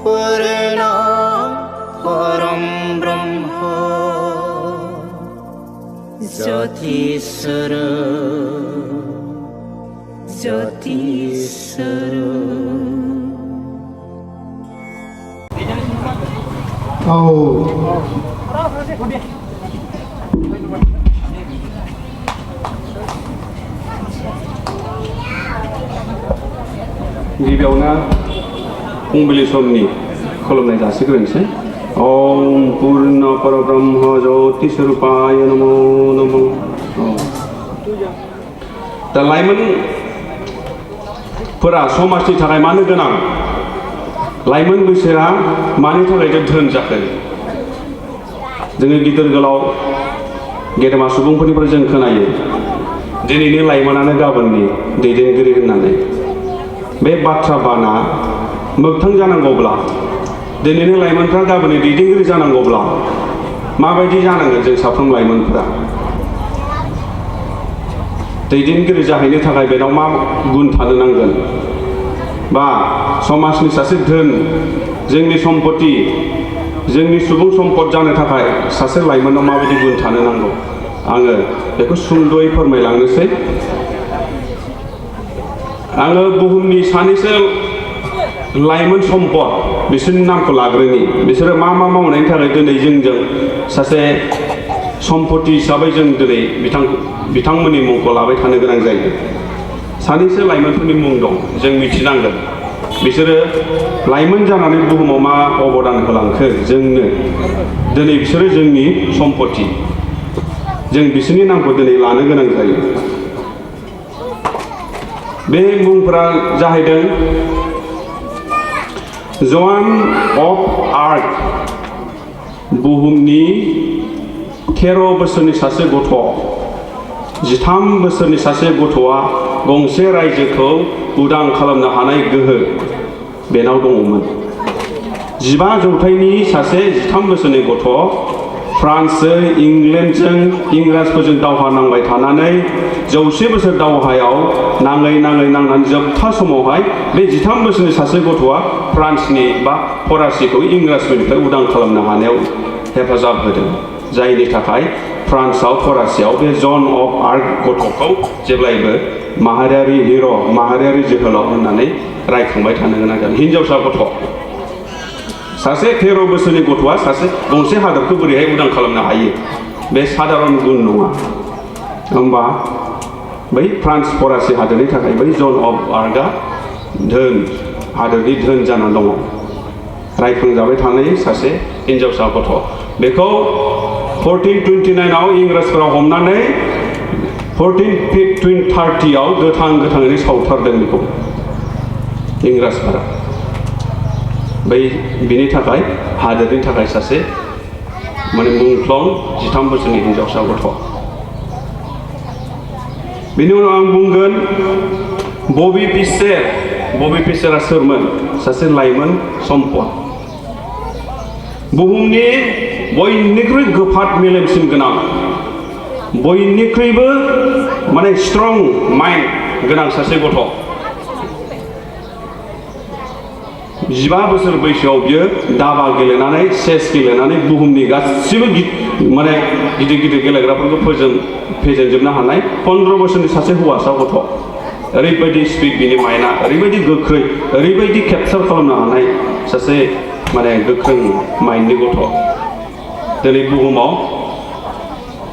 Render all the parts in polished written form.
पूर्ण परम ब्रह्म ज्योतिस्वर ज्योतिस्वर गिबियावनो फुंबिलि समनि खुलुमनाय जासिग्रोनोसै। ओम पूर्ण परब्रह्म ज्योतिस्वरूपाय नमो नमो। दा लाइमोनफोरा समाजनि थाखाय मानो गोनां? लाइमोन बैसोआ मानि थाखाय धोन जाखो? जोङो गिदिर गोलाव गेदेमा सुबुंफोरनिफ्राय जों खोनायो दिनैनि लाइमोनानो गाबोननि दैदेनगिरि होननानै। बे बाथ्रा बाना मोगथां जानांगौब्ला, दिनैनि लाइमोनफ्रा गाबोननि दैदेनगिरि जानांगौब्ला माबायदि जानांगोन जों साफ्रोम लाइमोनफोरा? दैदेनगिरि जाहैनो थाखाय बेनाव मा गुन थानो नांगोन? बा समाजनि सासे धोन, जोंनि सम्पति, जोंनि सुबुं सम्पद जानो थाखाय सासे लाइमोनाव माबायदि गुन थानो नांगौ? आङो बेखौ सुंद'यै फोरमायलांनोसै। आङो बुहुमनि सानैसो लाइमोन सम्पद बिसोरनि नामखौ लाग्रोनि। बिसोरो मा मा मावनायनि थाखाय दिनै जोंजों सासे सम्पति हिसाबै जों दिनै बिथांमोननि मुंखौ लाबाय थानो गोनां जायो। सानैसो लाइमोनफोरनि मुं दं, जों मिथिनांगोन बिसोरो लाइमोन जानानै बुहुमाव मा अबदान होलांखो जोंनो। दिनै बिसोरो जोंनि सम्पति, जों बिसोरनि नामखौ दिनै लानो गोनां जायो। बे मुंफोरा जाहैदों ज'आन अफ आर्क, बुहुमनि 13 बोसोरनि सासे गथ', 13 बोसोरनि सासे गथ'आ गंसे रायजोखौ उदां खालामनो हानाय गोहो बेनाव दङमोन। 15 जौथाइनि सासे 13 बोसोरनि गथ', फ्रान्सजों इंलेन्डजों इंराजफोरजों दावहा नांबाय थानानै 100 बोसोर दावहायाव नांनानै जोबथा समावहाय बे 13 बोसोरनि सासे गथ'आ फ्रान्सनि बा फरासिखौ इंराजफोरनिफ्राय उदां खालामनो हानायाव हेफाजाब होदों। जायनि थाखाय फ्रान्सआव फरासियाव बे जन अफ आर्क गथ'खौ जेब्लायबो माहारियारि हिर', माहारियारि जोहोलाव होननानै रायखांबाय थानो गोनां जादों। हिनजावसा गथ', सासे 13 बोसोरनि गथ'आ सासे गंसे हादरखौ बोरैहाय उदां खालामनो हायो? बे साधारन गुन नङा। होमबा बै फ्रान्स फरासि हादरनि थाखाय बै जन अफ आर्कआ धोन, हादरनि धोन जानानै दङ। रायखांजाबाय थानाय सासे हिनजावसा गथ'। बेखौ 1429आव इंराजफोरा हमनानै 1430आव गोथाङैनो सावथारदों बेखौ इंराजफोरा। बिनि थाखाय हादोरनि थाखाय सासे मुंख्लं 13 बोसोरनि हिनजावसा गथ'। बेनि उनाव आं बुंगोन बबि फिशर। बबि फिशरा सोरमोन? सासे लाइमोन सम्पद, बुहुमनि बयनिख्रुइ गोफाद मेलेमसिन गोनां, बयनिख्रुइबो स्ट्रं माइन्ड गोनां सासे गथ'। 15 बोसोर बैसोआव बियो दाबा गेलेनानै, चेस गेलेनानै बुहुमनि गासिबो गिदिर गिदिर गेलेग्राफोरखौ फेजेनजोबनो हानाय 15 बोसोरनि सासे हौवासा गथ'। ओरैबायदि स्पिड बिनि माइन्डआ, ओरैबायदि गोख्रै, ओरैबायदि केपचार खालामनो हानाय सासे गोख्रों माइन्डनि गथ'। दिनै बुहुमाव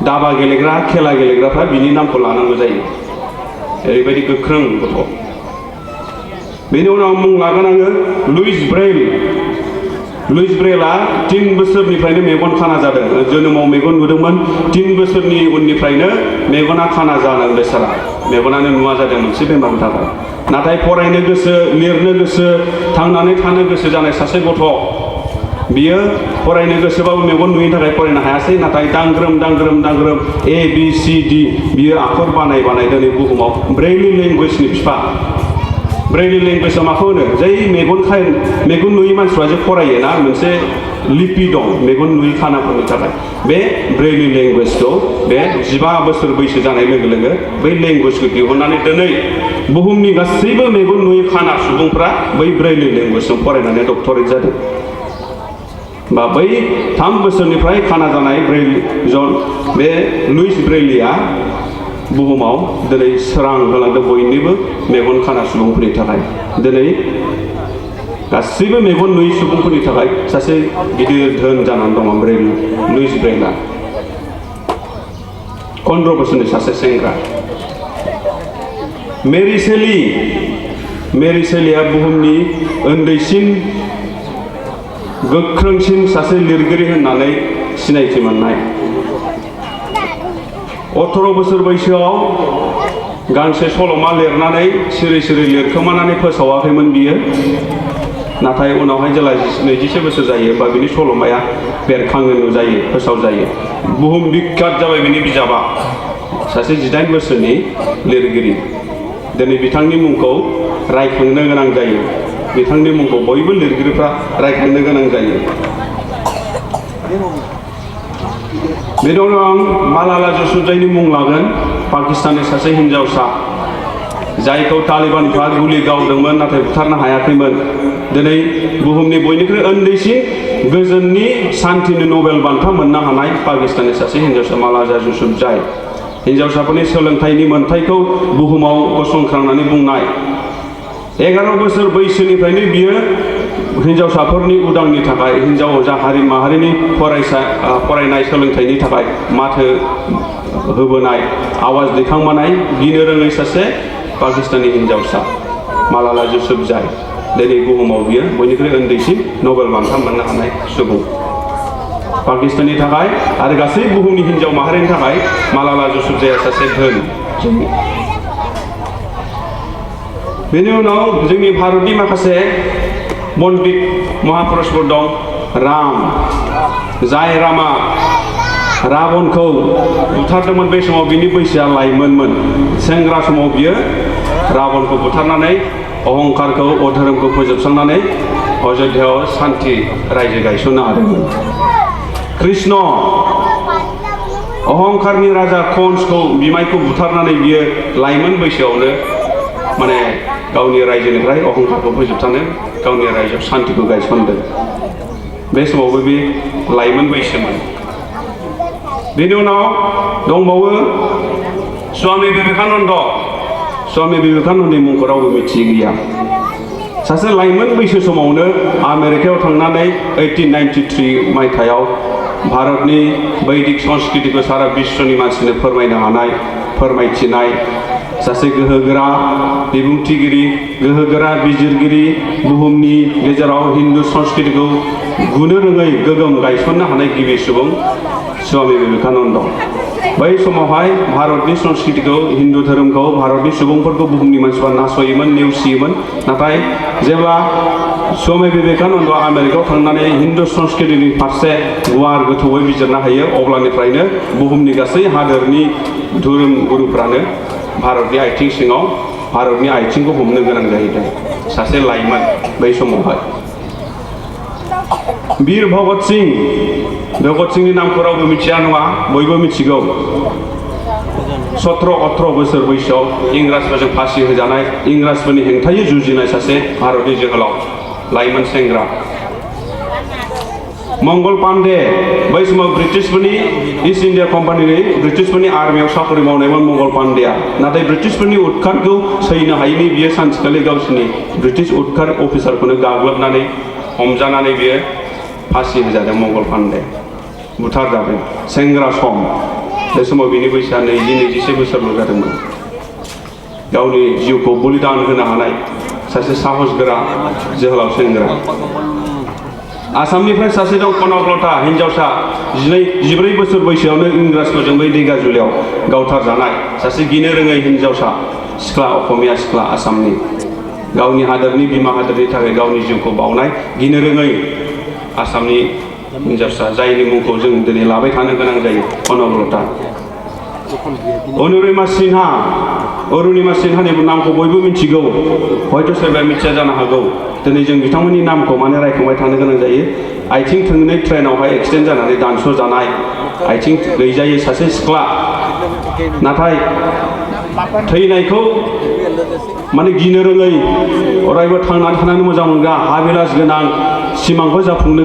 दाबा गेलेग्रा, खेला गेलेग्राफ्रा बिनि नामखौ लानांगौ जायो। ओरैबायदि गोख्रों गथ'। बेनि उनाव मुं लागोन आङो लुइस ब्रेल। लुइस ब्रेलआ 3 बोसोरनिफ्रायनो मेगन खाना जादों। जोनोमाव मेगन नुदोंमोन, 3 बोसोरनि उननिफ्रायनो मेगना खाना जादों। बेसारा मेगनानो नुवा जादों मोनसे बेमारनि थाखाय। नाथाय फरायनो गोसो, लिरनो गोसो, थांनानै थानो गोसो जानाय सासे गथ'। बियो फरायनो गोसोबाबो मेगन नुयैनि थाखाय फरायनो हायासै। नाथाय दांग्रोम ABCD बियो आखर बानाय दिनै बुहुमाव ब्रेइलि लेंगुवेजनि बिफा। ब्रेइलि लेंगुवेजआ माखौ होनो जै मेगन नुयि मानसिफ्रा जे फरायो ना मोनसे लिपि दं मेगन नुयि खानाफोरनि थाखाय बे ब्रेइलि लेंगुवेजखौ बे 15 बोसोर बैसो जानाय लोगो लोगो बै लेंगुवेजखौ दिहुननानै दिनै बुहुमनि गासैबो मेगन नुयि खाना सुबुंफ्रा बै ब्रेइलि लेंगुवेजजों फरायनानै डक्टरेट जादों बा बै 3 बोसोरनिफ्राय खाना जानाय बे लुइस ब्रेइलिया बुहुमाव दिनै सोरां होलांदों बयनिबो मेगन खाना सुबुंफोरनि थाखाय दिनै गासैबो मेगन नुयि सुबुंफोरनि थाखाय सासे गिदिर धोन जानानै दङ लुइस ब्रेइलआ 15 बोसोरनि सासे सेंग्रा मेरि सेलिया बुहुमनि उन्दैसिन गोख्रोंसिन सासे लिरगिरि होननानै सिनायथि मोननाय 18 बोसोर बैसोआव गांसे सल'मा लिरनानै सिरि सिरि लिरखोमानानै फोसावाखैमोन बियो नाथाय उनावहाय जेला 21 बोसोर जायो बा बिनि सल'माया बेरखाङो नुजायो फोसावजायो बुहुम बिख्यात जाबाय बिनि बिजाबा सासे 18 बोसोरनि लिरगिरि दिनै बिथांनि मुंखौ रायखांनो गोनां जायो बिथांनि मुंखौ बयबो लिरगिरिफ्रा रायखांनो गोनां जायो बेनि उनाव आं मालाला युसुफजाईनि मुं लागोन पाकिस्ताननि सासे हिन्जावसा जायखौ तालिबानफ्रा गुलि गावदोंमोन नाथाय बुथारनो हायाखैमोन दिनै बुहुमनि बयनिख्रुइ उन्दैसिन गोजोननि शान्तिनि नबेल बान्था मोननो हानाय पाकिस्ताननि सासे हिन्जावसा मालाला युसुफजाई हिन्जावसाफोरनि सोलोंथाइनि मोन्थाइखौ बुहुमाव गसंख्रांनानै बुंनाय 11 बोसोर बैसोनिफ्रायनो बियो हिन्जावसाफोरनि उदांनि थाखाय हिन्जाव हारि माहारिनि फरायनाय सोलोंथाइनि थाखाय माथो होबोनाय आवाज दैखांबोनाय गिनो रोङै सासे पाकिस्तानी हिन्जावसा मालाला युसुफजाई दिनै बुहुमाव बियो बयनिख्रुइ उन्दैसिन नबेल बान्था मोननो हानाय सुबुं पाकिस्ताननि थाखाय आरो गासै बुहुमनि हिन्जाव माहारिनि थाखाय मालाला युसुफजाईआ सासे धोन बेनि उनाव जोंनि भारतनि माखासे पन्डित महापुरुषफोर दं राम जाय रामा रावणखौ बुथारदोंमोन बे समाव बिनि बैसोआ लाइमोनमोन सेंग्रा समाव बियो रावणखौ बुथारनानै अहंकारखौ अधोरोमखौ फोजोबस्रांनानै अयोध्यायाव शान्ति रायजो गायसननो हादोंमोन कृष्ण अहंकारनि राजा कंसखौ बिमायखौ बुथारनानै बियो लाइमोन बैसोआवनो माने गावनि रायजोनिफ्राय अहंकारखौ फोजोबस्रांनो गावनि रायजोआव शान्तिखौ गायसनदों बे समावबो बे लाइमोन बैसोमोन बेनि उनाव दंबावो स्वामी विवेकानन्दनि मुंखौ रावबो मिथियै गैया सासे लाइमोन बैसो समावनो आमेरिकायाव थांनानै 1893 मायथाइयाव भारतनि वैदिक संस्कृतिखौ सारा विश्वनि मानसिनो फोरमायनो हानाय फोरमायथिनाय सासे गोहोगोरा बिबुंथिगिरि गोहोगोरा बिजिरगिरि बुहुमनि गेजेराव हिन्दु संस्कृतिखौ गुनो रोङै गोगोम गायसननो हानाय गिबि सुबुं स्वामी विवेकानन्द बै समावहाय भारतनि संस्कृतिखौ हिन्दु धोरोमखौ भारतनि सुबुंफोरखौ बुहुमनि मानसिफ्रा नासयोमोन नेवसियोमोन नाथाय जेब्ला स्वामी विवेकानन्दआ आमेरिकायाव थांनानै हिन्दु संस्कृतिनि फारसे गुवार गोथौयै बिजिरनो हायो अब्लानिफ्रायनो बुहुमनि गासै हादोरनि धोरोम गुरुफ्रानो भारतनि आथिं सिङाव भारतनि आथिंखौ हमनो गोनां जाहैदों सासे लाइमोन बै समावहाय वीर भगत सिंहनि नामखौ रावबो मिथिया नङा बयबो मिथिगौ 17-18 बोसोर बैसोआव इंराजफोरजों फासि होजानाय इंराजफोरनि हेंथायै जुजिनाय सासे भारतनि जोहोलाव लाइमोन सेंग्रा मंगल पांडे बै समाव ब्रिटिशफोरनि ईस्ट इंडिया कम्पानिनि ब्रिटिशफोरनि आर्मियाव साखरि मावनायमोन मंगल पांडेआ नाथाय ब्रिटिशफोरनि उदखारखौ सैनो हायैनि बियो सानसेखालि गावसिनि ब्रिटिश उदखार अफिसारखौनो गाग्लोबनानै हमजानानै बियो फासि होजादों मंगल पांडे बुथारजादों सेंग्रा सम बे समाव बिनि बैसोआ 20-21 बोसोरल' जादोंमोन गावनि जिउखौ बलिदान होनो हानाय सासे साहसगोरा जोहोलाव सेंग्रा आसामनिफ्राय सासे दं कनकलता हिन्जावसा 14 बोसोर बैसोआवनो इंराजफोरजों बै दैगाजुलियाव गावथारजानाय सासे गिनो रोङै हिन्जावसा सिख्ला असमिया सिख्ला आसामनि गावनि हादोरनि बिमा हादोरनि थाखाय गावनि जिउखौ बावनाय गिनो रोङै आसामनि हिन्जावसा जायनि मुंखौ जों दिनै लाबाय थानो गोनां जायो कनकलता अनुरिमा अरुणिमा सिन्हानि नामखौ बयबो मिथिगौ हयथ' सोरबा मिथिया जानो हागौ दिनै जों बिथांमोननि नामखौ मानो रायखांबाय थानो गोनां जायो आथिं थोंनै ट्रेनावहाय एक्सिडेन्ट जानानै दानस' जानाय आथिं गैजायै सासे सिख्ला नाथाय थैनायखौ माने गिनो रोङै अरायबो थांनानै थानानै मोजां मोनग्रा हाबिलास गोनां सिमांखौ जाफुंनो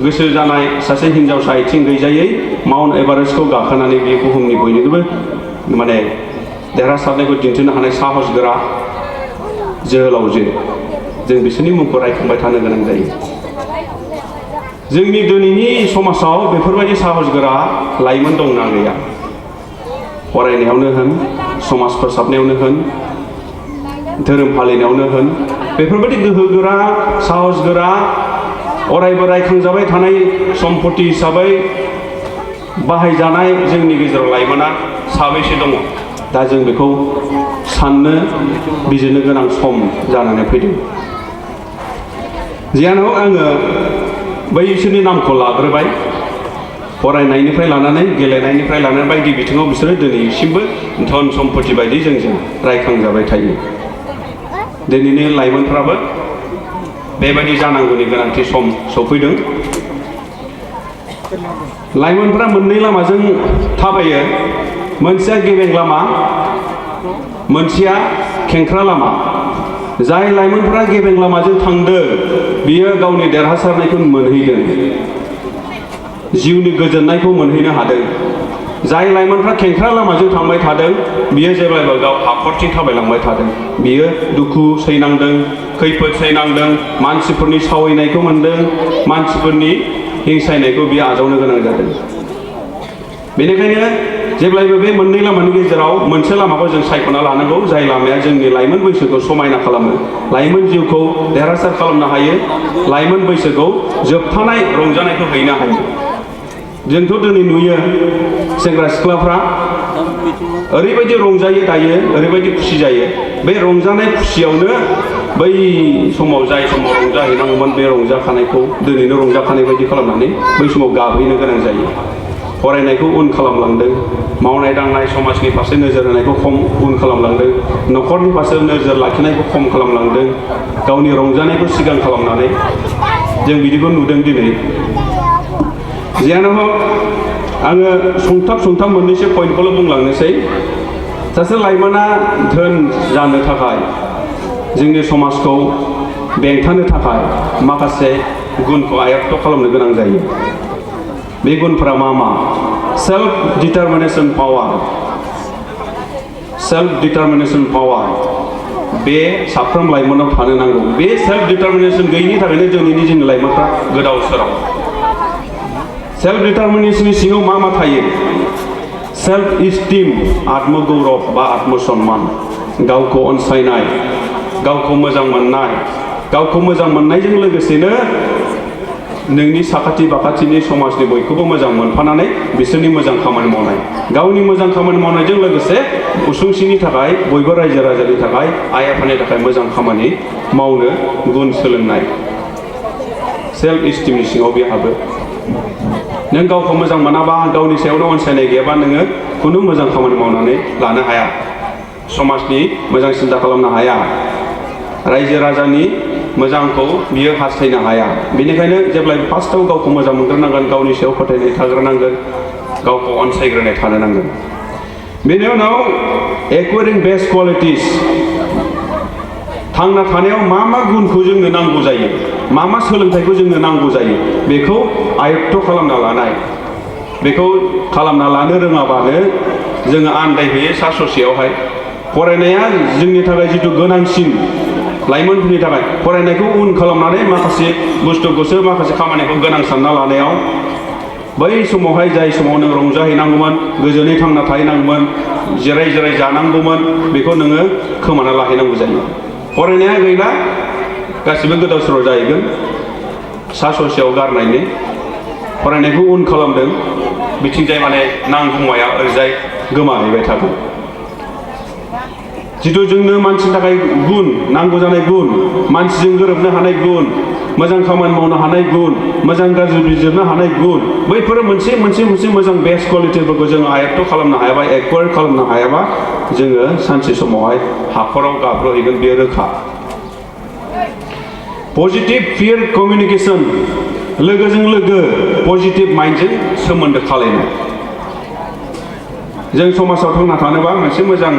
गोसो जानाय सासे हिनजावसा आथिं गैजायै माउन्ट एभारेस्टखौ गाखोनानै बे बुहुमनि बयनिख्रुइबो माने देरहासारनायखौ दिन्थिनो हानाय साहस गोरा जोहोलावजो जों बिसोरनि मुंखौ रायखांबाय थानो गोनां जायो जोंनि दिनैनि समाजाव बेफोरबायदि साहस गोरा लाइमोन दंना गैया फरायनायावनो होन समाज फोसाबनायावनो होन धोरोम फालिनायावनो होन बेफोरबायदि गोहोगोरा साहस गोरा अरायबो रायखांजाबाय थानाय सम्पति हिसाबै बाहायजानाय जोंनि गेजेराव लाइमोना साबैसे दङ दा जों बेखौ साननो बिजिरनो गोनां सम जानानै फैदों जियानो हक आङो बैसोरनि नामखौ लाग्रोबाय फरायनायनिफ्राय लानानै गेलेनायनिफ्राय लानानै बायदि बिथिङाव बिसोरो दिनैसिमबो धन सम्पति बायदि जोंजों रायखांजाबाय थायो दिनैनि लाइमोनफ्राबो बेबायदि जानांगौनि गोनांथि सम सफैदों लाइमोनफ्रा मोननै लामाजों थाबायो मोनसेया गेबें लामा मोनसेया खेंख्रा लामा जाय लाइमोनफ्रा गेबें लामाजों थांदों बियो गावनि देरहासारनायखौ मोनहैदों जिउनि गोजोननायखौ मोनहैनो हादों जाय लाइमोनफ्रा खेंख्रा लामाजों थांबाय थादों बियो जेब्लायबो गाव हाखरथिं थाबायलांबाय थादों बियो दुखु सैनांदों खैफोद सैनांदों मानसिफोरनि सावैनायखौ मोनदों मानसिफोरनि हिंसायनायखौ बियो आजावनो गोनां जादों बेनिखायनो जेब्लायबो बे मोननै लामानि गेजेराव मोनसे लामाखौ जों सायख'ना लानांगौ जाय लामाया जोंनि लाइमोन बैसोखौ समायना खालामो लाइमोन जिउखौ देरहासार खालामनो हायो लाइमोन बैसोखौ जोबथानाय रंजानायखौ हैनो हायो जोंथ' दिनै नुयो सेंग्रा सिख्लाफ्रा ओरैबायदि रंजायो दायो ओरैबायदि खुसि जायो बे रंजानाय खुसियावनो बै समाव जाय समाव रंजाहैनांगौमोन बे रंजाखानायखौ दिनैनो रंजाखानाय बायदि खालामनानै बै समाव गाबहैनो गोनां जायो फरायनायखौ उन खालामलांदों मावनाय दांनाय समाजनि फारसे नोजोर होनायखौ खम उन खालामलांदों न'खरनि फारसे नोजोर लाखिनायखौ खम खालामलांदों गावनि रंजानायखौ सिगां खालामनानै जों बिदिखौ नुदों दिनै जियानो हक आङो सुंथाब मोननैसो पइन्टखौल' बुंलांनोसै सासे लाइमोना धोन जानो थाखाय जोंनि समाजखौ बेंथानो थाखाय माखासे गुनखौ आयत्त खालामनो गोनां जायो बे गुनफोरा मा सेल्फ डिटारमिनेशन पावार बे साफ्रोम लाइमोनाव थानो नांगौ बे सेल्फ डिटारमिनेशन गैयिनि थाखायनो दिनैनि जोंनि लाइमोनफ्रा गोदाव सोराव सेल्फ डिटारमिनेशननि सिङाव मा थायो सेल्फ इस्टिम आत्मगौरब बा आत्मसन्मान गावखौ अनसायनाय गावखौ मोजां मोननायजों लोगोसेनो नोंनि साखाथि बाखाथिनि समाजनि बयखौबो मोजां मोनफानानै बिसोरनि मोजां खामानि मावनाय गावनि मोजां खामानि मावनायजों लोगोसे उसुंसिनि थाखाय बयबो रायजो राजानि थाखाय आइ आफानि थाखाय मोजां खामानि मावनो गुन सोलोंनाय सेल्फ इस्टिमनि सिङाव बे हाबो नों गावखौ मोजां मोनाबा गावनि सायावनो अनसायनाय गैयाबा नोङो खुनु मोजां खामानि मावनानै लानो हाया समाजनि मोजां सिन्था खालामनो हाया रायजो राजानि मोजांखौ बियो हास्थायनो हाया बेनिखायनो जेब्लायबो फार्स्टआव गावखौ मोजां मोनग्रोनांगोन गावनि सायाव फोथायनाय थाग्रोनांगोन गावखौ अनसायग्रोनाय थानो नांगोन बेनि उनाव एक्वायरिं बेस्ट क्वालिटिस थांना थानायाव मा गुनखौ जोंनो नांगौ जायो मा सोलोंथाइखौ जोंनो नांगौ जायो बेखौ आयत्त खालामना लानाय बेखौ खालामना लानो रोङाबानो जोङो आन्दायहैयो सा ससेयावहाय फरायनाया जोंनि थाखाय जिथु गोनांसिन लाइमोनफोरनि थाखाय फरायनायखौ उन खालामनानै माखासे बुस्थुखौसो माखासे खामानिखौ गोनां सानना लानायाव बै समावहाय जाय समाव नों रंजाहैनांगौमोन गोजोनै थांना थाहैनांगौमोन जिराय जानांगौमोन बेखौ नोङो खोमाना लाहैनांगौ जायो फरायनाया गैला गासिबो गोदाव सोराव जाहैगोन सा ससेयाव गारनायनि फरायनायखौ उन खालामदों बिथिंजाय माने नांगौमाया ओरैजाय गोमाहैबाय थागोन जिथु जोंनो मानसिनि थाखाय गुन नांगौ जानाय गुन मानसिजों गोरोबनो हानाय गुन मोजां खामानि मावनो हानाय गुन मोजां गाज्रि बिजिरनो हानाय गुन बैफोरो मोनसे मोजां बेस्ट क्वालिटिफोरखौ जों आयत्त खालामनो हायाबा एक्वायर खालामनो हायाबा जोङो सानसे समावहाय हाखराव गाब्रहैगोन बेयो रोखा। पजिटिभ पियर कमिउनिकेसन लोगोजों लोगो पजिटिभ माइन्डजों सोमोन्दो खालायनाय। जों समाजाव थांना थानोबा मोनसे मोजां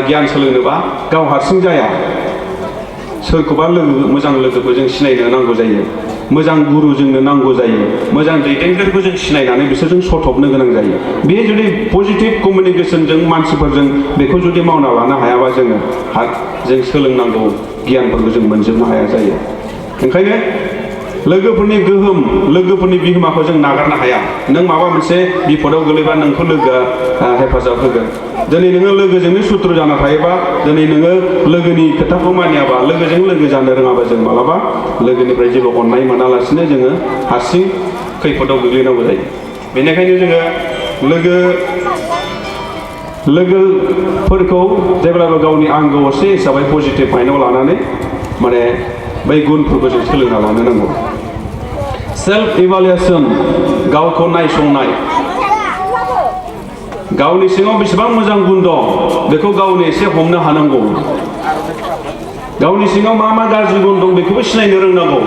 गियान सोलोंनोबा गाव हारसिं जाया सोरखौबा मोजां लोगोखौ जों सिनायनो नांगौ जायो मोजां गुरु जोंनो नांगौ जायो मोजां दैदेनगिरिखौ जों सिनायनानै बिसोरजों सथबनो गोनां जायो। बे जुदि पजिटिभ कमिउनिकेसनजों मानसिफोरजों बेखौ जुदि मावना लानो हायाबा जों सोलोंनांगौ गियानफोरखौ जों मोनजोबनो हाया जायो। ओंखायनो लोगोफोरनि गोहोम लोगोफोरनि बिहोमाखौ जों नागारनो हाया। नों माबा मोनसे बिपदाव गोलैबा नोंखौ लोगोआ हेफाजाब होगोन। दिनै नोङो लोगोजोंनो सुथ्रु जाना थायोबा दिनै नोङो लोगोनि खोथाखौ मानियाबा लोगोजों लोगो जानो रोङाबा जों मालाबा लोगोनिफ्राय जेबो अननाय मोनालासिनो जोङो हारसिं खैफोदाव गोग्लैनांगौ जायो। बेनिखायनो जोङो लोगोफोरखौ जेब्लाबो गावनि आंगो असे हिसाबै पजिटिभ माइन्डआव लानानै माने बै गुनफोरखौ जों सोलोंना लानो नांगौ। सेल्फ इभालुएसन गावखौ नायसंनाय गावनि सिङाव बेसेबां मोजां गुन दं बेखौ गावनो एसे हमनो हानांगौ। गावनि सिङाव मा गाज्रि गुन दं बेखौबो सिनायनो रोंनांगौ।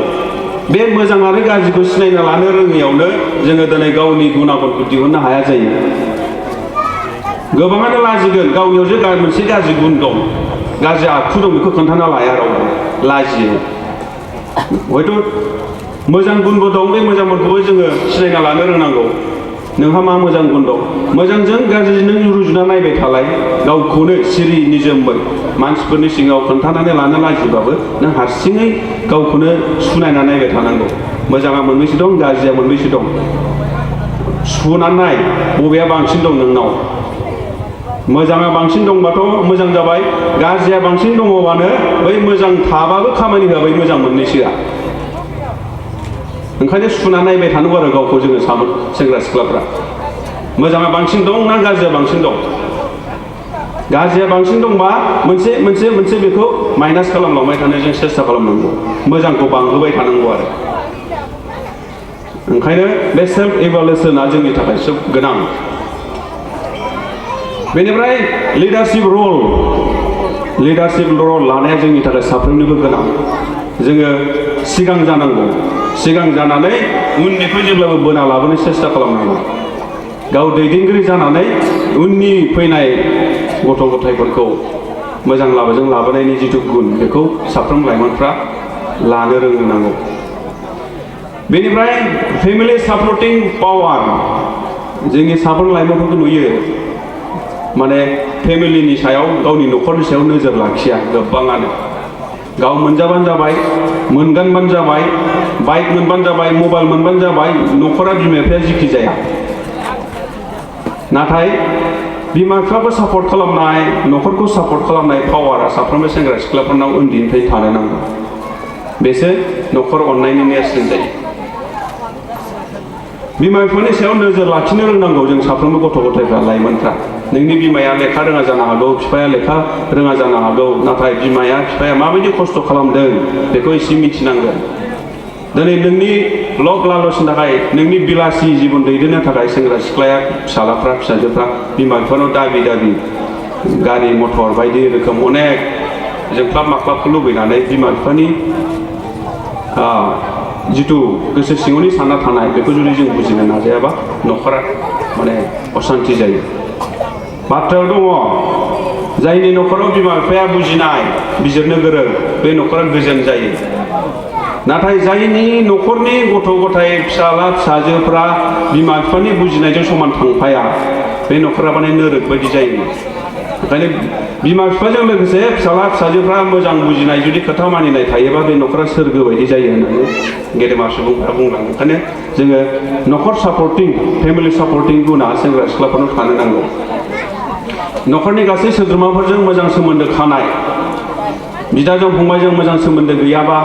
बे मोजां आरो गाज्रिखौ सिनायना लानो रोङैयावनो जोङो दिनै गावनि गुनाफोरखौ दिहुननो हाया जायो। गोबाङानो लाजिगोन गावनियाव जे मोनसे गाज्रि गुन दं गाज्रि आखु दं बेखौ खोन्थाना लाया रावबो लाजियो। हयथ' मोजां गुनबो दं बे मोजांफोरखौबो जोङो सिनायना लानो रोंनांगौ। नोंहा मा मोजां गुन दं मोजांजों गाज्रिजों नों रुजुना नायबाय थालाय गावखौनो सिरि निजोमै मानसिफोरनि सिगाङाव खोन्थानानै लानो लाजिबाबो नों हारसिङै गावखौनो सुनायना नायबाय थानांगौ। मोजाङा मोनबेसे दं गाज्रिया मोनबेसे दं सुनानै नाय बबेया बांसिन दं नोंनाव। मोजाङा बांसिन दंबाथ' मोजां जाबाय गाज्रिया बांसिन दङबानो बै मोजां थाबाबो खामानि होआ बै मोजां मोननैसोआ। ओंखायनो सुना नायबाय थानांगौ आरो गावखौ जोङो सेंग्रा सिख्लाफ्रा मोजाङा बांसिन दं ना गाज्रिया बांसिन दं। गाज्रिया बांसिन दंबा मोनसे बेखौ माइनास खालामलांबाय थानो जों सेस्था खालामनांगौ मोजांखौ बांहोबाय थानांगौ आरो। ओंखायनो बे सेल्फ इभालुएसना जोंनि थाखाय जोबोद गोनां। बेनिफ्राय लिडारशिप रल लानाया जोंनि थाखाय साफ्रोमनिबो गोनां। जोङो सिगां जानांगौ सिगां जानानै उननिखौ जेब्लाबो बोना लाबोनो सेस्था खालामनांगौ। गाव दैदेनगिरि जानानै उननि फैनाय गथ' गथायफोरखौ मोजां लामाजों लाबोनायनि जिथु गुन बेखौ साफ्रोम लाइमोनफ्रा लानो रोंनांगौ। बेनिफ्राय फेमिलि सापर्टिं पावार जोंनि साफ्रोम लाइमोनफोरखौ नुयो माने फेमिलिनि सायाव गावनि न'खरनि सायाव नोजोर लाखिया गोबाङानो। गाव मोनजाबानो जाबाय मोनगानबानो जाबाय बाइक मोनबानो जाबाय मबाइल मोनबानो जाबाय न'खरा बिमा बिफाया जिखि जाया। नाथाय बिमा बिफाखौ सापर्ट खालामनाय न'खरखौ सापर्ट खालामनाय पावारा साफ्रोमबो सेंग्रा सिख्लाफोरनाव उन्दैनिफ्राय थानो नांगौ। बेसो न'खर अननायनि नेरसोन जायो। बिमा बिफानि सायाव नोजोर लाखिनो रोंनांगौ जों साफ्रोमबो गथ' गथायफ्रा लाइमोनफ्रा। नोंनि बिमाया लेखा रोङा जानो हागौ बिफाया लेखा रोङा जानो हागौ नाथाय बिमाया बिफाया माबायदि खस्थ' खालामदों बेखौ एसे मिथिनांगोन। दिनै नोंनि लब लालसनि थाखाय नोंनि बिलासि जिबन दैदेननो थाखाय सेंग्रा सिख्लाया फिसालाफ्रा फिसाजोफ्रा बिमा बिफानाव दाबि गारि मथर बायदि रोखोम अनेक जोंख्लाब माख्लाबखौ लुबैनानै बिमा बिफानि जिथु गोसो सिङावनि सानना थानाय बेखौ जुदि जों बुजिनो नाजायाबा न'खरा माने असान्ति जायो। बाथ्रायाव दङ जायनि न'खराव बिमा बिफाया बुजिनाय बिजिरनो गोरों बे न'खरा गोजोन जायो। नाथाय जायनि न'खरनि गथ' गथाय फिसाला फिसाजोफ्रा बिमा बिफानि बुजिनायजों समान थांफाया बे न'खरा माने नोरोग बायदि जायो। ओंखायनो बिमा बिफाजों लोगोसे फिसाला फिसाजोफ्रा मोजां बुजिनाय जुदि खोथा मानिनाय थायोबा बे न'खरा सोरगो बायदि जायो होननानै गेदेमा सुबुंफ्रा बुंलाङो। ओंखायनो जोङो न'खर सापर्टिं फेमिलि सापर्टिं गुना सेंग्रा सिख्लाफोरनाव थानो नांगौ। न'खरनि गासै सोद्रोमाफोरजों मोजां सोमोन्दो खानाय बिदाजों फंबायजों मोजां सोमोन्दो गैयाबा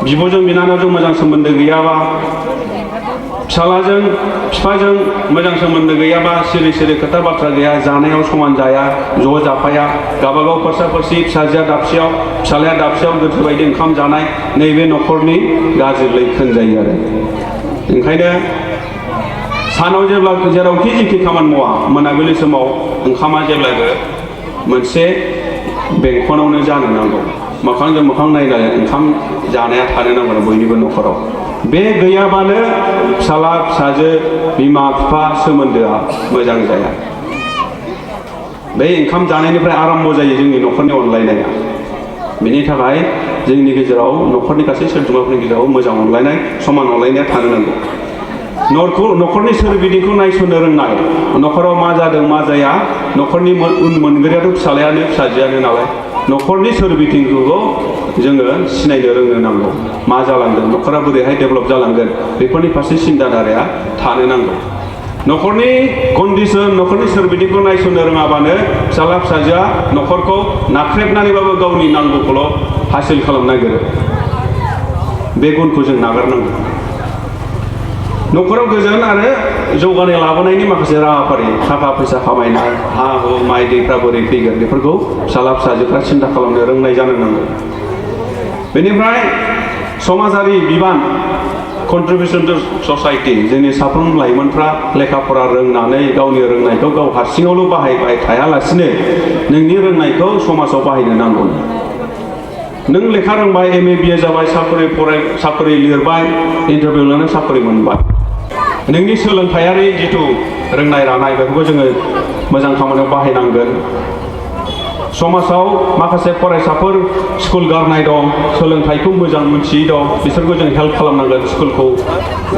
बिब'जों बिनानावजों मोजां सोमोन्दो गैयाबा फिसालाजों बिफाजों मोजां सोमोन्दो गैयाबा सिरि सिरि खोथा बाथ्रा गैया, जानायाव समान जाया, ज' जाफाया, गावबागाव फारसा फारसि, फिसाजोआ दाबसेयाव फिसालाया दाबसेयाव गोथै बायदि ओंखाम जानाय, नैबे न'खरनि गाज्रि लैखोन जायो आरो। ओंखायनो सानाव जेब्ला जेरावखि जेखि खामानि मावा, मोनाबिलि समाव ओंखामा जेब्लाबो मोनसे बेंखनावनो जानो नांगौ। मोखांजों मोखां नायनानै ओंखाम जानाया थानो नांगौ बयनिबो न'खराव। बे गैयाबानो फिसाला फिसाजो बिमा बिफा सोमोन्दोआ मोजां जाया। बे ओंखाम जानायनिफ्राय आराम्भ जायो जोंनि न'खरनि अनलायनाया। बेनि थाखाय जोंनि गेजेराव न'खरनि गासै सोद्रोमाफोरनि गेजेराव मोजां अनलायनाय, समान अनलायनाया थानो नांगौ। न'खरनि सोरबिथिंखौ नायसननो रोंनाय, न'खराव मा जादों मा जाया, न'खरनि उन मोनगिरियाथ' फिसालायानो फिसाजोआनो नालाय, न'खरनि सोरबिथिंखौ जोङो सिनायनो रोंनो नांगौ। मा जालांदों, न'खरा बोरैहाय डेभेलप जालांगोन, बेफोरनि फारसे सिन्ताधाराया थानो नांगौ। न'खरनि कन्डिसन, न'खरनि सोरबिथिंखौ नायसननो रोङाबानो फिसाला फिसाजोआ न'खरखौ नाख्रेबनानैबाबो गावनि नांगौखौल' हासिल खालामनो नागिरो। बे गुनखौ जों नागारनांगौ। न'खराव गोजोन आरो जौगानाय लाबोनायनि माखासे राहाफारि, थाखा फैसा खामायनाय, हा हु माइ दैफ्रा बोरै फैगोन, बेफोरखौ फिसाला फिसाजोफ्रा सिन्था खालामनो रोंनाय जानो नांगौ। बेनिफ्राय समाजारि बिबान, कन्ट्रिबिउसन टु ससाइटि, जोंनि साफ्रोम लाइमोनफ्रा लेखा फरा रोंनानै गावनि रोंनायखौ गाव हारसिङावल' बाहायबाय थायालासिनो नोंनि रोंनायखौ समाजाव बाहायनो नांगौ। नों लेखा रोंबाय, MA BA जाबाय, साख्रि लिरबाय, इन्टारभिउ लानानै साख्रि मोनबाय। नोंनि सोलोंथायारि जिथु रोंनाय रानाय, बेफोरखौ जोङो मोजां खामानियाव बाहायनांगोन। समाजाव माखासे फरायसाफोर स्कुल गारनाय दं, सोलोंथाइखौ मोजां मोनथियै दं, बिसोरखौ जों हेल्प खालामनांगोन। स्कुलखौ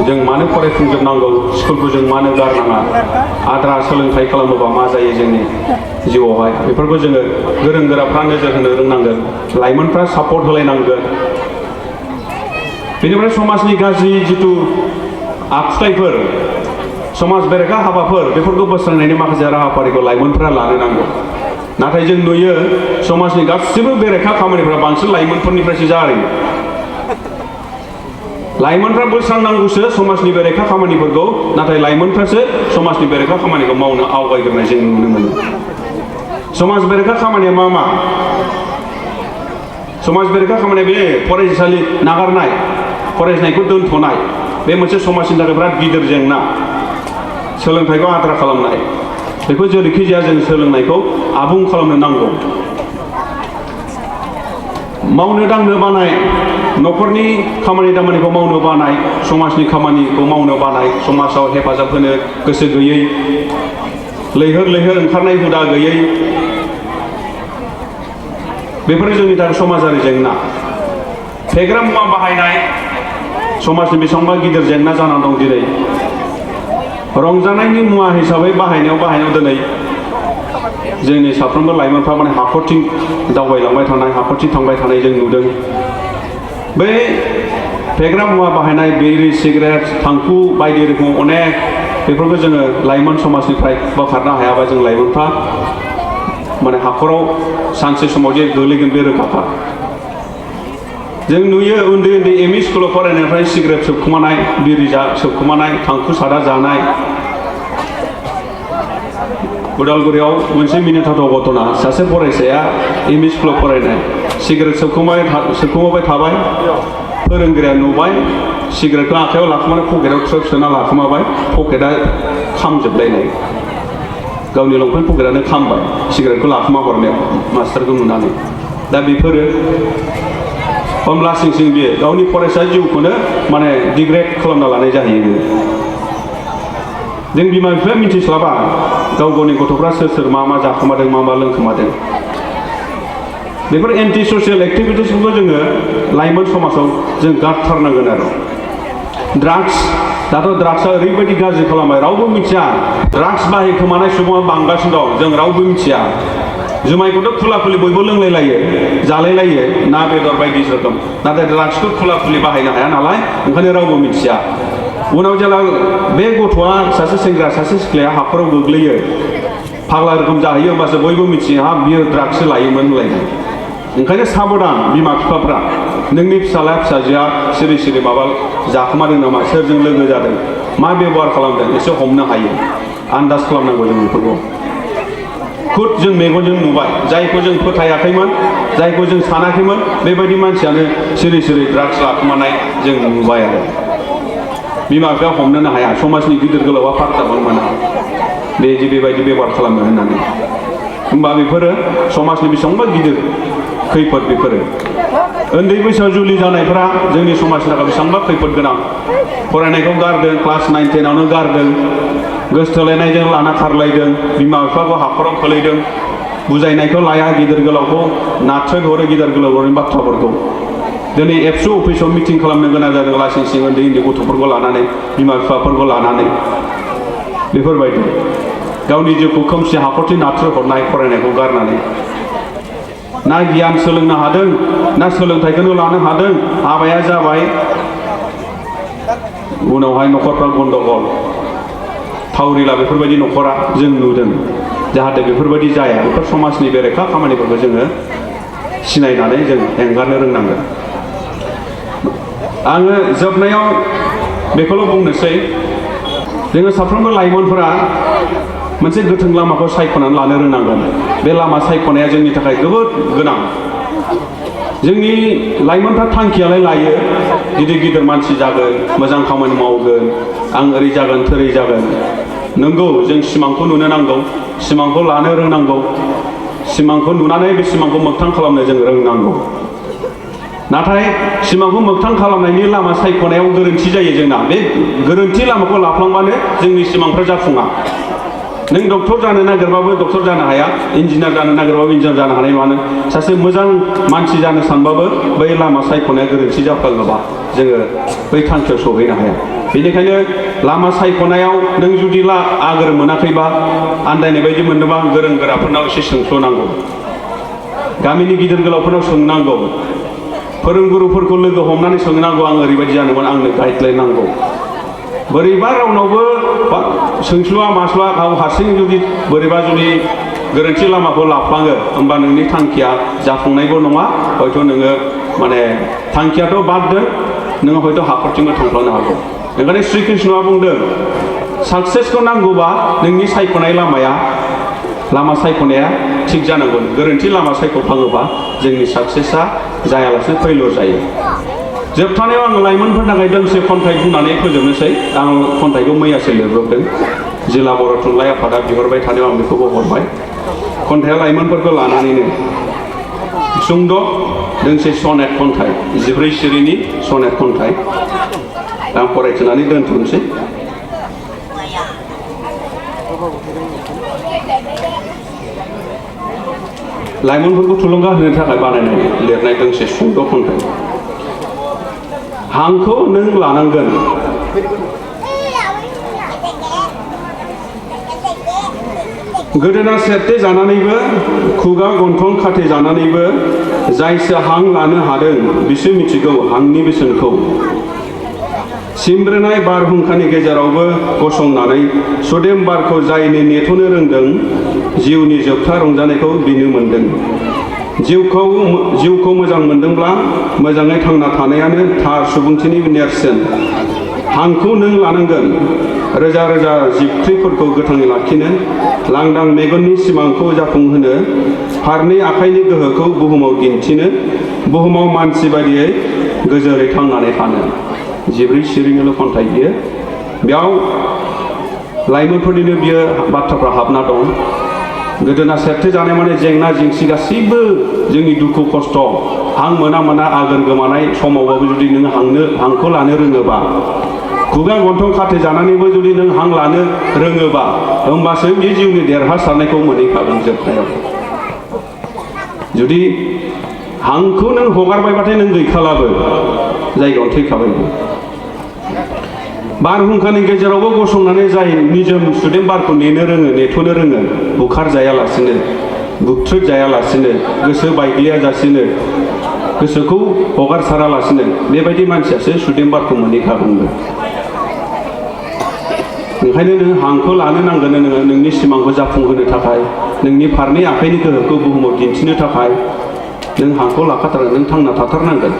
जों मानो फरायफुंजोबनांगौ, स्कुलखौ जों मानो गारनाङा, आद्रा सोलोंथाइ खालामोबा मा जायो जोंनि जिउआवहाय, बेफोरखौ जोङो गोरों गोराफ्रा नोजोर होनो रोंनांगोन। लाइमोनफ्रा सापर्ट होलायनांगोन। बेनिफ्राय समाजनि गाज्रि जिथु आखुथायफोर, समाज बेरेखा हाबाफोर, बेफोरखौ बोस्रांनायनि माखासे राहाफारिखौ लाइमोनफ्रा लानो नांगौ। नाथाय जों नुयो समाजनि गासिबो बेरेखा खामानिफ्रा बांसिन लाइमोनफोरनिफ्रायसो जायो। लाइमोनफ्रा बोस्रांनांगौसो समाजनि बेरेखा खामानिफोरखौ, नाथाय लाइमोनफ्रासो समाजनि बेरेखा खामानिखौ मावनो आवगायग्रोनाय जों नुनो मोनो। समाज बेरेखा खामानिया मा मा? समाज बेरेखा खामानिया बे फरायसालि नागारनाय, फरायनायखौ दोनथ'नाय, बे मोनसे समाजनि थाखाय बिराद गिदिर जेंना। सोलोंथाइखौ आद्रा खालामनाय, बेखौ जेरैखि जाया जों सोलोंनायखौ आबुं खालामनो नांगौ। मावनो दांनो बानाय, न'खरनि खामानि दामानिखौ मावनो बानाय, समाजनि खामानिखौ मावनो बानाय, समाजाव हेफाजाब होनो गोसो गैयै, लैहोर लैहोर ओंखारनाय हुदा गैयै, बेफोरो जोंनि थाखाय समाजारि जेंना। फेग्रा मुवा बाहायनाय समाजनि बेसेबांबा गिदिर जेंना जानानै दं दिनै। रंजानायनि मुवा हिसाबै बाहायनायाव दिनै जोंनि साफ्रोमबो लाइमोनफ्रा माने हाखरथिं दावबायलांबाय थानाय, हाखरथिं थांबाय थानाय जों नुदों। बै फेग्रा मुवा बाहायनाय, बिरि सिगारेट, थांखु बायदि रोखोम अनेक, बेफोरखौ जोङो लाइमोन समाजनिफ्राय बोखारनो हायाबा जों लाइमोनफ्रा माने हाखराव सानसे समाव जे गोलैगोन बे रोखाखा। जों नुयो उन्दै उन्दै ME स्कुलाव फरायनायनिफ्राय सिगारेट सोबखुमानाय, बिरि सोबखुमानाय, थांखु सादा जानाय। उदालगुरियाव मोनसे मिनिथावथाव घटना, सासे फरायसाया ME स्कुलाव फरायनाय सिगारेट सोबखुमाबाय थाबाय, फोरोंगिरिया नुबाय, सिगारेटखौ आखायाव लाखुमानानै पकेटाव थ्रोब सोना लाखुमाबाय, पकेटा खामजोबलायनाय, गावनि लंपेन्ट पकेटानो खामबाय सिगारेटखौ लाखुमा हरनायाव मास्टारखौ नुनानै। दा बेफोरो खम लासिंसिं बियो गावनि फरायसा जिउखौनो माने डिग्रेड खालामना लानाय जाहैयो। जों बिमा बिफाया मिथिस्लाबा गाव गावनि गथ'फ्रा सोर मा मा जाखोमादों, मा मा लोंखोमादों। बेफोर एन्टि ससियेल एक्टिभिटिसफोरखौ जोङो लाइमोन समाजाव जों गारथारनांगोन आरो। ड्राग्स, दाथ' ड्राग्सआ ओरैबायदि गाज्रि खालामबाय, रावबो मिथिया। ड्राग्स बाहायखोमानाय सुबुङा बांगासिनो दं, जों रावबो मिथिया। जुमायखौथ' खुला खुलि बयबो लोंलायलायो, जालायलायो, ना बेदर बायदि रोखोम। नाथाय ड्राग्सखौ खुला खुलि बाहायनो हाया नालाय, ओंखायनो रावबो मिथिया। उनाव जेला बे गथ'आ, सासे सेंग्रा सासे सिख्लाया हाखराव गोग्लैयो, फाग्ला रोखोम जाहैयो, होमबासो बयबो मिथियो हा बियो ड्राग्ससो लायोमोन होनलायनाय। ओंखायनो साबधान बिमा बिफाफ्रा, नोंनि फिसाला फिसाजोआ सिरि सिरि माबा जाखोमादों नामा, सोरजों लोगो जादों, मा बेबहार खालामदों एसे हमनो हायो आन्दाज खालामनांगौ जों बेफोरखौ खुद जों मेगनजों नुबाय जायखौ जों फोथायाखैमोन जायखौ जों सानाखैमोन बेबायदि मानसियानो सिरि सिरि ड्राग्स लाखुमानाय जों नुबाय आरो बिमा बिफाया हमनोनो हाया समाजनि गिदिर गोलावा पात्ताबो मोना बेबायदि बेबहार खालामो होननानै होमबा बेफोरो समाजनि बेसेबांबा गिदिर खैफोद बेफोरो उन्दै बैसोआव जुलि जानायफोरा जोंनि समाजनि थाखाय बेसेबांबा खैफोद गोनां फरायनायखौ गारदों क्लास 9 10आवनो गारदों गोसथोलायनायजों लाना खारलायदों बिमा बिफाखौ हाखराव खोलैदों बुजायनायखौ लाया गिदिर गोलावखौ नाथ्रोद हरो गिदिर गोलावनि बाथ्राफोरखौ दिनै एबसु अफिसाव मिटिं खालामनो गोनां जादों लासिं सिं उन्दै उन्दै गथ'फोरखौ लानानै बिमा बिफाफोरखौ लानानै बेफोरबायदि गावनि जिउखौ खोमसि हाखरथि नाथ्रोद हरनाय फरायनायखौ गारनानै ना गियान सोलोंनो हादों ना सोलोंथाइखौनो लानो हादों हाबाया जाबाय उनावहाय न'खरफ्रा गन्दगल थावरिला बेफोरबायदि न'खरा जों नुदों जाहाथे बेफोरबायदि जाया बेफोर समाजनि बेरेखा खामानिफोरखौ जोङो सिनायनानै जों एंगारनो रोंनांगोन आङो जोबनायाव बेखौल' बुंनोसै जोङो साफ्रोमबो लाइमोनफोरा मोनसे गोथों लामाखौ सायख'नानै लानो रोंनांगोन बे लामा सायख'नाया जोंनि थाखाय जोबोद गोनां जोंनि लाइमोनफ्रा थांखियालाय लायो गिदिर गिदिर मानसि जागोन मोजां खामानि मावगोन आं ओरै जागोन थोरै जागोन नंगौ जों सिमांखौ नुनो नांगौ सिमांखौ लानो रोंनांगौ सिमांखौ नुनानै बे सिमांखौ मोगथां खालामनो जों रोंनांगौ नाथाय सिमांखौ मोगथां खालामनायनि लामा सायख'नायाव गोरोन्थि जायो जोंना बे गोरोन्थि लामाखौ लाफ्लांबानो जोंनि सिमांफ्रा जाफुङा नों डक्टर जानो नागिरबाबो डक्टर जानो हाया इन्जिनियार जानो नागिरबाबो इन्जिनियार जानो हानाय नङा सासे मोजां मानसि जानो सानबाबो बै लामा सायख'नाया गोरोन्थि जाफ्लाङोबा जोङो बै थांखियाव सौहैनो हाया बेनिखायनो लामा सायख'नायाव नों जुदि आगोर मोनाखैबा आन्दायनाय बायदि मोनदोंबा गोरों गोराफोरनाव एसे सोंस्ल'नांगौ गामिनि गिदिर गोलावफोरनाव सोंनांगौ फोरोंगुरुफोरखौ लोगो हमनानै सोंनांगौ आं ओरैबायदि जानोमोन आंनो गाइडलाइन नांगौ बोरैबा रावनावबो सोंस्लुआ मास्लुआ गाव हारसिं जुदि बोरैबा जुदि गोरोन्थि लामाखौ लाफ्लाङो होमबा नोंनि थांखिया जाफुंनायबो नङा हयथ' नोङो माने थांखियाथ' बाददों नोङो हयथ' हाखरथिंबो थांफ्लांनो हागौ ओंखायनो श्री कृष्णआ बुंदों साक्सेसखौ नांगौबा नोंनि सायख'नाय लामा सायख'नाया थिग जानांगौ गोरोन्थि लामा सायख'फ्लाङोबा जोंनि साक्सेसआ जायालासे फैलर जायो जोबथानायाव आं लाइमोनफोरनि थाखाय दोंसे खन्थाइ बुंनानै फोजोबनोसै आं खन्थाइखौ मैयासो लिरब्रबदों जिल्ला बर' थुनलाइ आफादा बिहरबाय थानायाव आं बेखौबो हरबाय खन्थाइया लाइमोनफोरखौ लानानैनो सुंद' दोंसे सनेट खन्थाइ 14 सिरिनि सनेट खन्थाइ आं फरायथिनानै दोनथ'नोसै लाइमोनफोरखौ थुलुंगा होनो थाखाय बानायनाय लिरनाय दोंसे सुंद' खन्थाइ हांखौ नों लानांगोन गोदोना सेरते जानानैबो खुगा गन्थं खाथे जानानैबो जायसो हां लानो हादों बिसोर मिथिगौ हांनि बेसेनखौ सिमब्रेनाय बारहुंखानि गेजेरावबो गसंनानै सुदेम बारखौ जायनो नेथ'नो रोंदों जिउनि जोबथा रंजानायखौ बिनो मोनदों जिउखौ मोजां मोनदोंब्ला मोजाङै थांना थानायानो थार सुबुंथिनि नेरसोन हांखौ नों लानांगोन रोजा रोजा जिबख्रिफोरखौ गोथाङै लाखिनो लांदां मेगननि सिमांखौ जाफुंहोनो फारनै आखाइनि गोहोखौ बुहुमाव दिन्थिनो बुहुमाव मानसि बायदियै गोजोरै थांनानै थानो 14 सिरिनिल' खन्थाइ बियो बेयाव लाइमोनफोरनिनो बियो बाथ्राफ्रा हाबना दं गोदोना सेरते जानाय माने जेंना जेंसि गासैबो जोंनि दुखु खस्थ' हां मोना आगोन गोमानाय समावबाबो जुदि नों हांखौ लानो रोङोबा खुगा गन्थं खाथे जानानैबो जुदि नों हां लानो रोङोबा होमबासो बे जिउनि देरहासारनायखौ मोनहैखागोन जोबनायाव जुदि हांखौ नों हगारबायबाथाय नों गैखालाबो जायगायावनो थैखाबायबो बारहुंखानि गेजेरावबो गसंनानै जाय निजोम सुदेम बारखौ नेथ'नो रोङो बुखार जायालासिनो बुथ्रोद जायालासिनो गोसो बायग्लियाजासिनो गोसोखौ हगारसारालासिनो बेबायदि मानसियासो सुदेम बारखौ मोनहैखागोनबो ओंखायनो नों हांखौ लानो नांगोन नोङो नोंनि सिमांखौ जाफुंहोनो थाखाय नोंनि फारनै आखाइनि गोहोखौ बुहुमाव दिन्थिनो थाखाय नों हांखौ लाखाथारगोन नों थांना थाथारनांगोन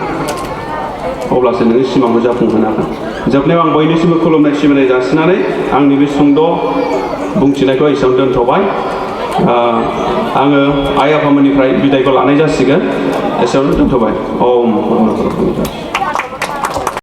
अब्लासो नोङो सिमांखौ जाफुंहोनो हागोन जोबनायाव आं बयनिसिमबो खुलुमनाय सिबिनाय जासिनानै आंनि बे सुंद' बुंथिनायखौ एसेयावनो दोनथ'बाय। आङो आइ आफामोननिफ्राय बिदायखौ लानाय जासिगोन। एसेयावनो दोनथ'बाय। ओम।